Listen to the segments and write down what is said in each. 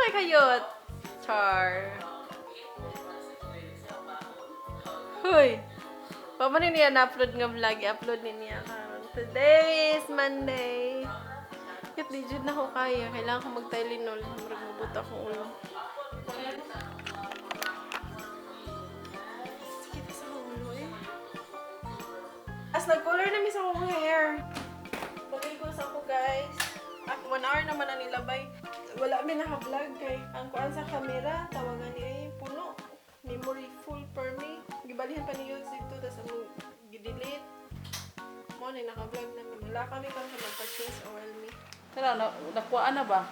May kayot. Char. Hoy. Pa man niya na-upload nga vlog, i-upload ni niya karon. Today is Monday. Kit di jud na ko kaya. Kailangan ko mag-Tylenol. Murag mabot akong ulo. Sakit sa ulo eh. As nag-color na mi sa akong hair. Paligo sa ako, guys. Ah, 1 hour naman na nilabay. Wala mi naka-vlog kay ang kuan sa camera, tawagan ni eh, puno. Memory full per me. Gibalihan pa niyo dito tas among gi-delete. Mo ni naka-vlog na mi. Wala kami kang magpa-change oil mi. Tara, na, nakuhaan na ba?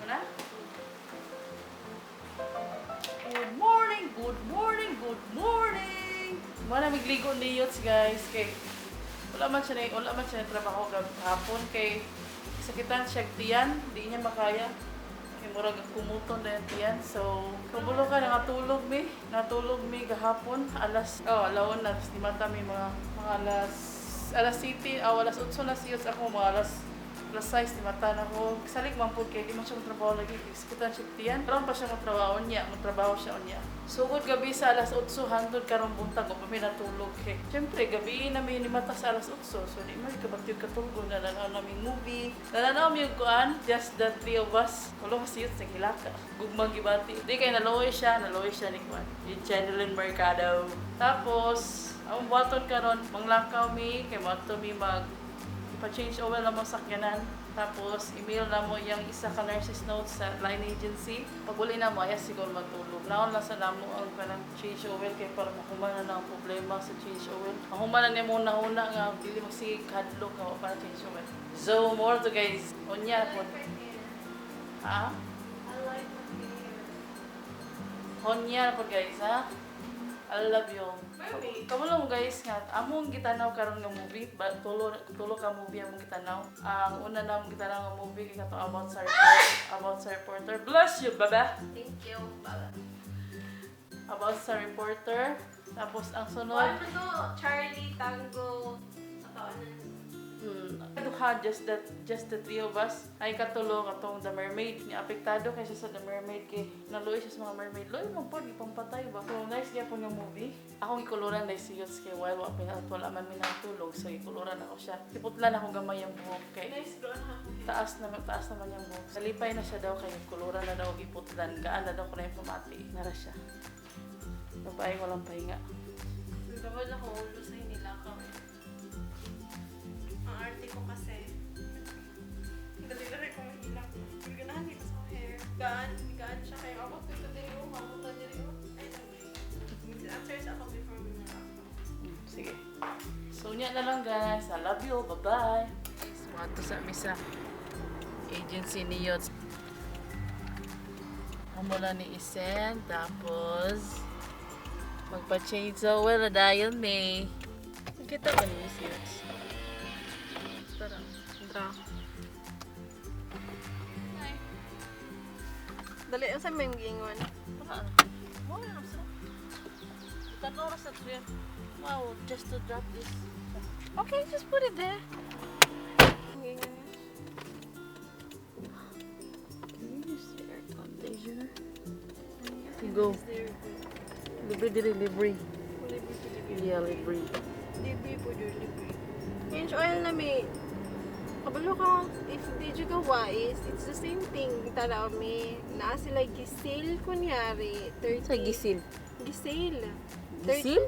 Wala? Good morning, good morning, good morning! Wala migligo ni Yots, guys, kay wala man siya na trabaho hapon kay sakitan siya tiyan, di niya makaya. Kay murag kumuton na yung tiyan. So, kabulo ka natulog mi, natulog mi gahapon alas oh, alaon na tapos di mi mga alas alas city, oh, alas 8 na si Yots ako, mga alas alas 6 ni mata na ko. Salig man pud kay di man siya matrabaho lagi. Sakitan siya tiyan. Karon pa siya matrabaho niya, matrabaho siya unya. Sugod gabi sa alas 8 hangtod karong buntag wa pa mi natulog kay. Syempre gabi na mi ni mata sa alas 8. So di man kabatyog katulog na nanaw namin movie. Nananaw mi og kuan, Just the Three of Us. Kulo kasi yun sa hilaka. Gugmang gibati. Di kay naluoy siya ni kuan. Yung Channeline Mercado. Tapos, ang buhaton karon manglakaw mi kay moadto mi mag ipa-change oil na mo sa sakyanan. Tapos, email na mo yung isa ka nurses notes sa line agency. Pag uli na mo, ayas siguro matulog. Naon lang sa namo ang kanang change oil kay para mahuman na na ang problema sa change oil. Mahuman na niya muna una nga dili magsige kadlok nga wa para change oil. So, more to guys. Unya po. Ha? I like my hair. Honya po, guys, ha? I love you. Maybe. Kamulo mo, guys, nga among gitanaw karon nga movie ba, tulo tulo ka movie among gitanaw. Ang una na among gitanaw nga movie kay katong about sa reporter. Bless you, baba. Thank you. Baba. About sa reporter. Tapos ang sunod, Ano to? Charlie Tango. Ato ano? Duha, just the three of us ay katulo katong The Mermaid nga apektado kay siya sa The Mermaid kay naluoy siya sa mga mermaid. Luoy man pod, ipampatay ba. So nice gyapon nga movie. Akong ikuluran dahil si Yots kay while wa pa wala man mi natulog, so ikuluran ako siya. Siputlan akong gamay ang buhok kay Nice bro ha. Taas na taas naman yung buhok. Nalipay na siya daw kay kuluran na daw giputlan. Gaan na daw ko na yung pamati. Nara siya. Babaeng walang pahinga. Nagdawal ako ulo sa hinilakaw eh. Ang arte ko kasi. Dali na rin kong mahilak. Pero ganahan dito sa hair. Gaan, gaan siya kayo. Ako dito diri oh, mabuta diri oh. Ay, no. Answers ako before we nalakaw. Sige. So, nya na lang, guys. I love you. Bye-bye. Mga sa misa agency ni Yots. Amo lang ni Isen. Tapos, magpa-change sa oil na dayon may. Kita ba ni si Yots? Tara. Dra. Dali, ang sa may gingon. Wala. Wala na sa. Tatlo oras na trip. Wow, just to drop this. Okay, just put it there. Ang gingon niya. Can you use the air conditioner? Go. Is there good? Libre dili, libre. Libre po libre. Yeah, libre. Libre po yun, libre. Change oil na may. Kabalo ka, if di jud ka wise, it's the same thing. Tanaw mi, naa sila gisale kunyari, 30. Sa gisil. Gisale. Gisil?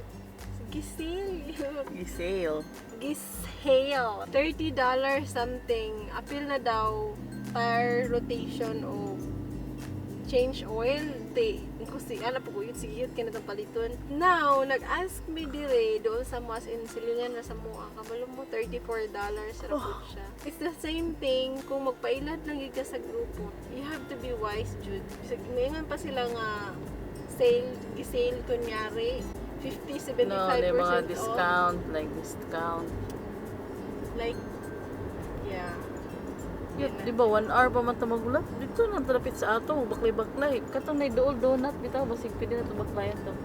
Gisale. Gisale. Gisale. $30 something. Apil na daw tire rotation o change oil. Te, kasi ano po ko yun, sige yun, kinatang paliton. Now, nag-ask me dire doon sa mas in silingan na sa mua. Kabalo mo, $34 ra po siya. It's the same thing kung magpailad lang gyud ka sa grupo. You have to be wise, Jude. Bisag maingon pa sila nga sale, gisale kunyari, 50, 75% No, may mga off. Discount, like discount. Like, yeah. Yun, di ba, 1 hour pa man ta magulat? Dito na talapit sa ato, baklay-baklay. Katong na dool donut, bitaw, basig pwede na ito baklayan to.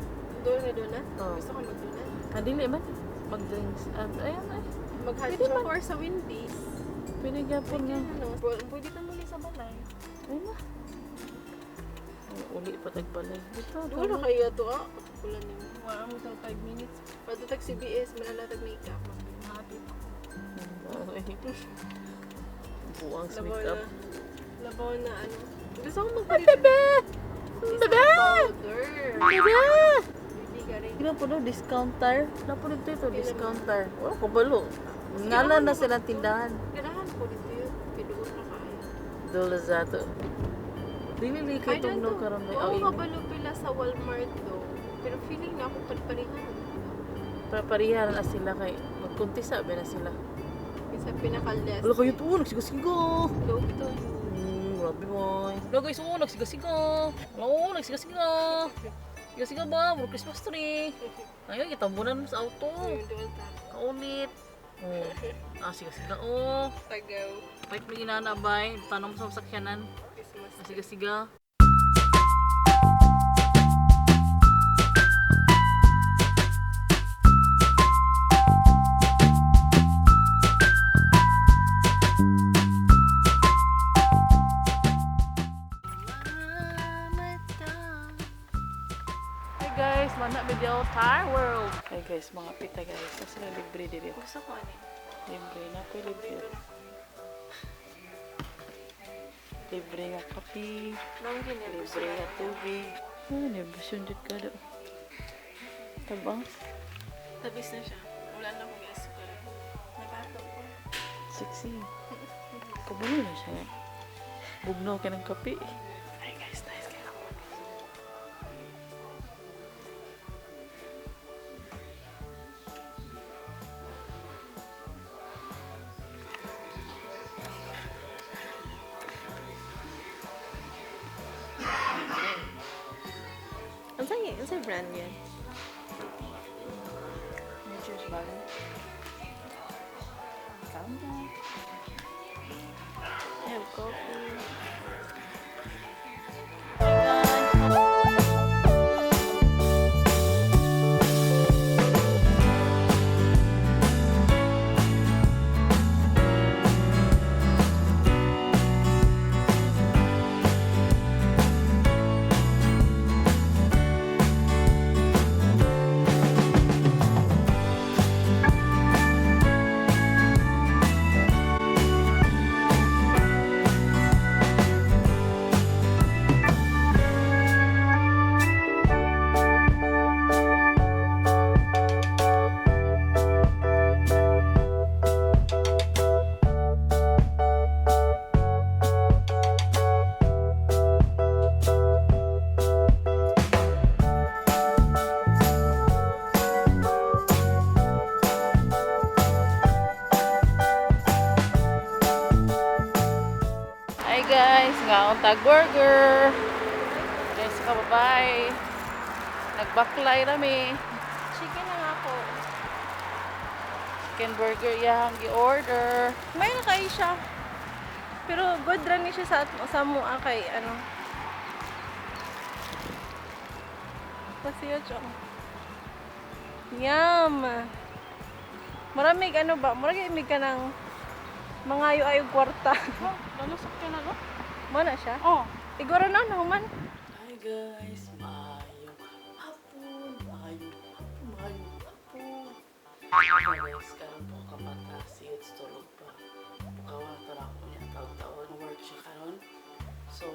Doon na donut? Oo. Gusto ko mag-donut. Ah, dili man. Mag-drinks. Ah, ayan ay. Mag-hot Pwede man. choco or sa Wendy's. Pwede gyapon nga. Ano, pwede ka muli sa balay. Ayun na. Ay, uli pa tagbalay. Dito, Doon na kayo to ah. Wala nimo. Wala mo tag 5 minutes. Pwede tag CBS, malatag makeup. Happy. Buwang sa Labaw makeup. na. Labaw na ano. Gusto ko magpalit. Bebe! Isang Bebe! powder. Bebe! Hindi ka rin. Kina po no, discount tire. Napo dito ito, discount tire. Wala ko balo. Ngala na silang tindahan. Ganahan ko dito yun. Pinuon na kayo. Dolo zato. Dili li kay I don't tugnaw know. karon may Oo, awin. kabalo pila sa Walmart do. Pero feeling na ako palpalihan. Para na sila kay magkuntisa ba na sila. Isa pinaka-less. Wala kayo to, nagsigasiga. Low to you. Grabe boy. Wala guys, oh, nagsigasiga. Wala, oh, nagsigasiga. Sigasiga ba? Muro Christmas tree. Ayun, gitambunan mo sa auto. Ayun, doon ta. Kaunit. Oh. Ah, sigasiga oh. Tagaw. Pait mo ginana bay. Tanong mo sa sakyanan. Christmas. Ah, sigasiga. Hi guys, mana video Tar World. Hi guys, mga pita guys. Asa na libre dito? Gusto ko ano. Libre na po, libre. Libre nga kape. Ma'am, ganyan. Libre nga tubig. Ah, libre sundot ka do. Tabang. Tabis na siya. Wala na akong asukal. Nabato ko. Sexy. Kabalo na siya. Bugnaw ka ng kape. Hi guys, nice kayo ako. Ano sa brand yan? Nature's Valley. Calm down. I have coffee. Hi guys, ngaon tag burger. Guys, kababay. Nagbaklay rami. Chicken lang ako. Chicken burger yang gi-order. May na kayo siya. Pero good ra ni siya sa mua kay ano. Pasiyo siya. Yum! Maramig ano ba? Murag imig ka ng mga ayo kwarta. Oh, lalusok ka na no? Mana siya? Oh. Igoro na human. Hi guys, maayong hapon, maayong hapon, maayong hapon. Hi guys, karon po kamata, siyot tulog pa. Pukawa na tara ako niya tawag-tawag. Work siya karon. So,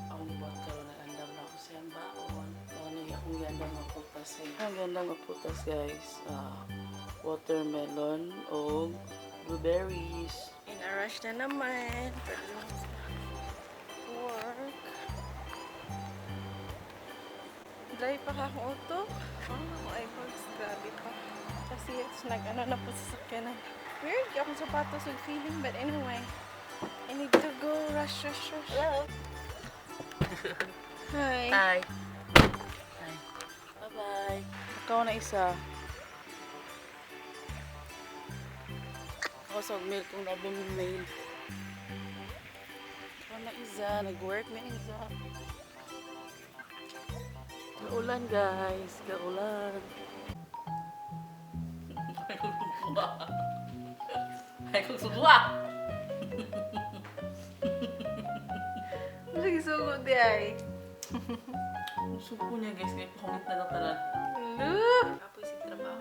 ang buhat karon nag-andam na ako sa iyang baon. So, ano yung akong giandam ako. prutas eh. Ang ganda nga prutas, guys. Ah, watermelon o blueberries. In a rush na naman. Pwede na sa work. Dry pa ka akong auto. Oh, ako eyebags. Grabe pa. Kasi it's nag-ano na po sa sakyanan. Weird akong sapatos with feeling. But anyway, I need to go. Rush, rush, rush. Hello. Hi. Hi. Hi. Bye-bye. Ikaw na isa. Ako sa milk kung labi mail. Ikaw na isa. Nag-work na isa. Kaulan, guys. Kaulan. Ay, kong subuha. Ay, kong subuha. Sige, sugod di ay. Ang suko niya, guys. Kaya pangit na lang tanan. Hello! Apoy sa trabaho.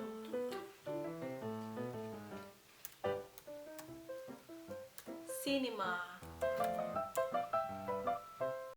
Cinema.